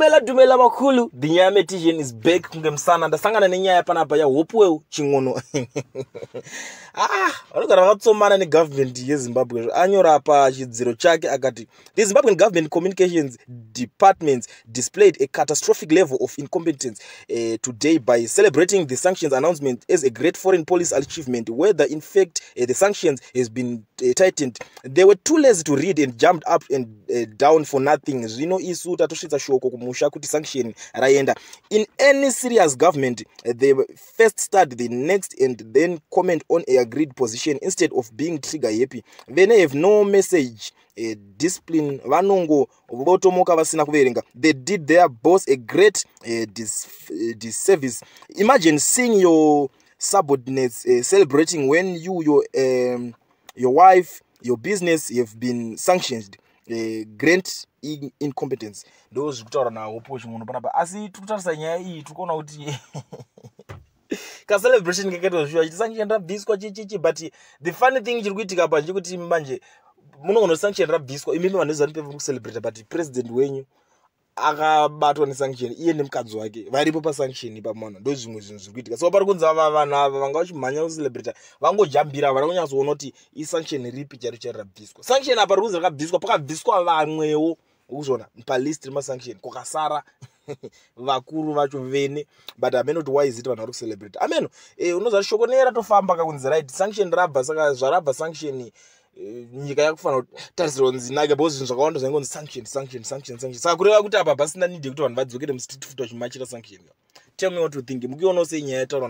Dumela, dumela makhulu. The Nyametician is back kunge musana. Ndasangana nenyaya panapa yaHopewell Chin'ono. Ah, vanogara vakatsomana negovernment yeZimbabwe. Anyora pachidziro chake akati, "The Zimbabwean government communications departments displayed a catastrophic level of incompetence today by celebrating the sanctions announcement as a great foreign policy achievement, whether in fact the sanctions has been tightened. They were too lazy to read and jumped up and down for nothing. Zvino isu tatosvitsa shoko kumusha kuti sanction raenda. In any serious government, they first start the next and then comment on a agreed position instead of being trigger happy. Vene have no message discipline, vanongo votomoka vasina kuverenga. They did their boss a great disservice. Imagine seeing your subordinates celebrating when you, your wife, your business have been sanctioned. Grant incompetence." Ndo zviri kutaura naHopewell Chin'ono panapa. Asi tiri kutarisa nyaya iyi, tiri kuona kuti kacelebration kakaitwa zviwa chiti sanction rabviswa chichichi, but the funny thing chiri kuitika apa ndechekuti manje munogona kuti sanction rabviswa, imimi vanhu veZANU PF kucelebrata, but president wenyu akabatwa nesanction, iye nemukadzi wake varipo pasanction ipapo. Mana ndo zvimwe zvinhu zviri kuitika. So pari kunzi ava vanhu ava vanga vachimhanya kucelebrata vangojambira, vari kunyatsoona kuti isanction ripi chairo chairo rabviswa. Sanction apa riri kunzi rakabviswa, pakabviswa vamwewo ukuzviona palist remasanction, kwakasara vakuru vacho vene. But hameno kuti why is it vanhu vari kucelebrate. Ameno unoziva shoko neratofamba kakunzi right, sanction rabva. Saka zvarabva sanction, nyika yakufanira kutarisirwa kunzi nake, because zvinhu zvakawanda zvaingonzi sanction, sanction, sanction, sanction. Saka kureva kuti apa pasina need yekuti vanhu vadzokere mustreet futi vachimachira sanction. Tell me what you think. Mukionawo sei nyaya yataurwa?